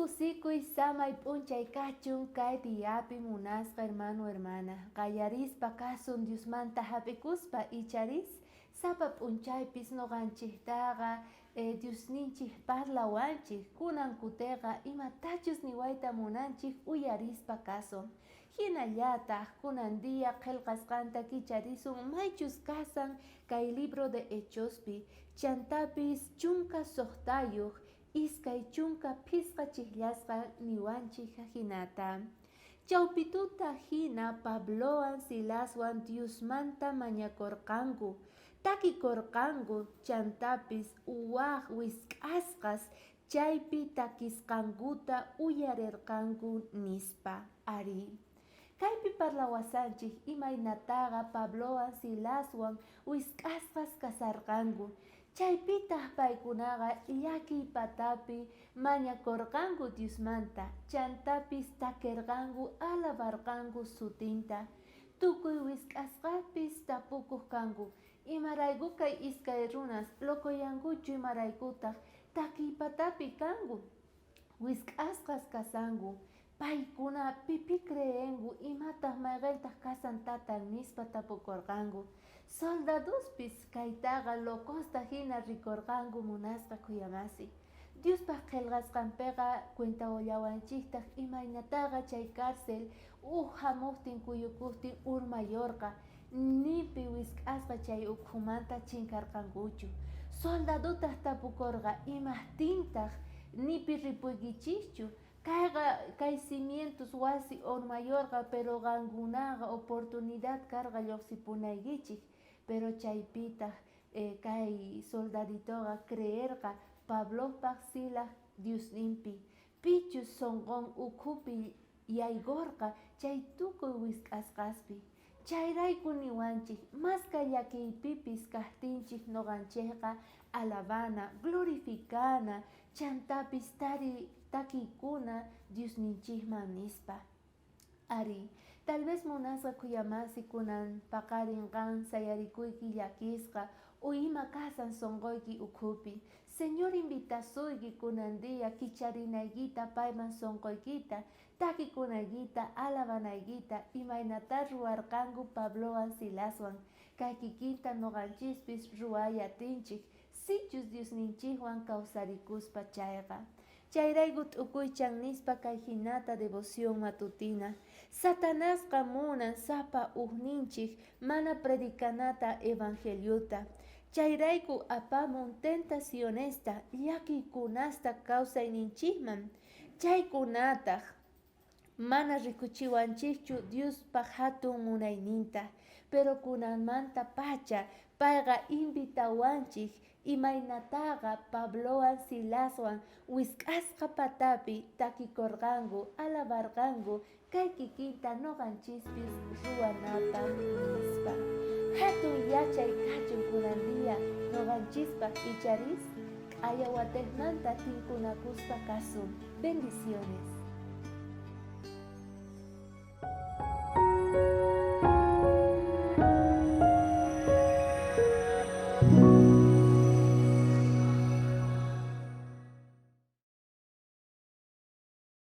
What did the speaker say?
Kusikuy samay p'unchay kachun kay diapi munasqa hermano hermana. Qallarispa kasun Diosmanta hap'ikuspa icharis sapa p'unchaypis noqanchiktaqa Diosninchik parlawanchik kunan kuteqa imatachus niwayta munanchik uyarispa kasun. Hinallataq kunan día qillqasqanta kicharisun maychus kasan kay libro de Hechospi chantapis 16 25 chijllasqa niwanchik ajinata. Chawpituta hina Pablowan Silaswan Diosmanta mañakorqanku, takikorqanku chantapis waj wisk'asqas chaypi takisqankuta uyarerqanku nispa. Arí. Kaypi parlawasanchik imaynataqa Pablowan Silaswan wisk'asqas kasarqanku. Chaypitaq paykunaqa llakiy patapi mañakorqanku Diosmanta, chantapis takerqanku alabarqanku sutinta. Tukuy wisk'asqapis tapukuq kanku, imarayku kay iskay runas locoyankuchu imaraykutaq takiy patapi kanku, wisk'asqas kasanku, paykuna pipi creenku imataq mayqentaq kasan tatan nispa tapukorqanku. Soldadospis kaytaqa locosta hina rikorqanku munasqa khuyamasi. Diospaq qillqasqanpiqa cuentawallawanchiktaq imaynataqa chay cárcel uj hamuqtin kuyukuqtin urmayorqa nipi wisk'asqa chay ukhumanta chinkarqankuchu. Soldadotaq tapukorqa imajtintaq nipi ripuykichischu kayqa kay cimientos wasi urmayorqa pero qankunaqa oportunidad karqa lluqsipunaykichik pero chaypitaq kay soldaditoqa creerqa Pablopaq Silas Diosninpi pichus sonqon ukhupi yaykorqa chay tukuy wisk'asqaspi. Chayrayku niwanchik maska llakiypipis kajtinchik noqanchikqa alabana, glorificana, chantapis tari takiykuna Diosninchikman nispa. Arí, tal vez munasqa khuyamasi kunan paqarin qan sayarikuyki llakisqa o ima kasan sonqoyki ukhupi. Señor invitasuyki kunan día kicharinaykita payman sonqoykita, takikunaykita, alabanaykita, imaynata ruwarqanku Pablowan Silaswan, kay kikinta noqanchispis ruway atinchik, sichus Diosninchikwan kawsarikuspa chayqa. Chayrayku t'ukuychan nispa kay hinata devoción matutina. Satanasqa munan sapa ujninchik mana predicanata evangeliota. Chayrayku apamun tentacionesta llakiykunasta kawsayninchikman. Chaykunataq mana rikuchiwanchikchu Diospaq hatun munayninta, pero kunanmanta pacha payqa invitawanchik imaynataqa Pablowan Silaswan wisk'asqa patapi takikorqanku, alabarqanku kay kikinta noqanchispis ruwanapaq nispa. Hatun yachay kachun kunan día noqanchispaq icharis q'aya watejmanta tinkunakuspa kasun. Bendiciones.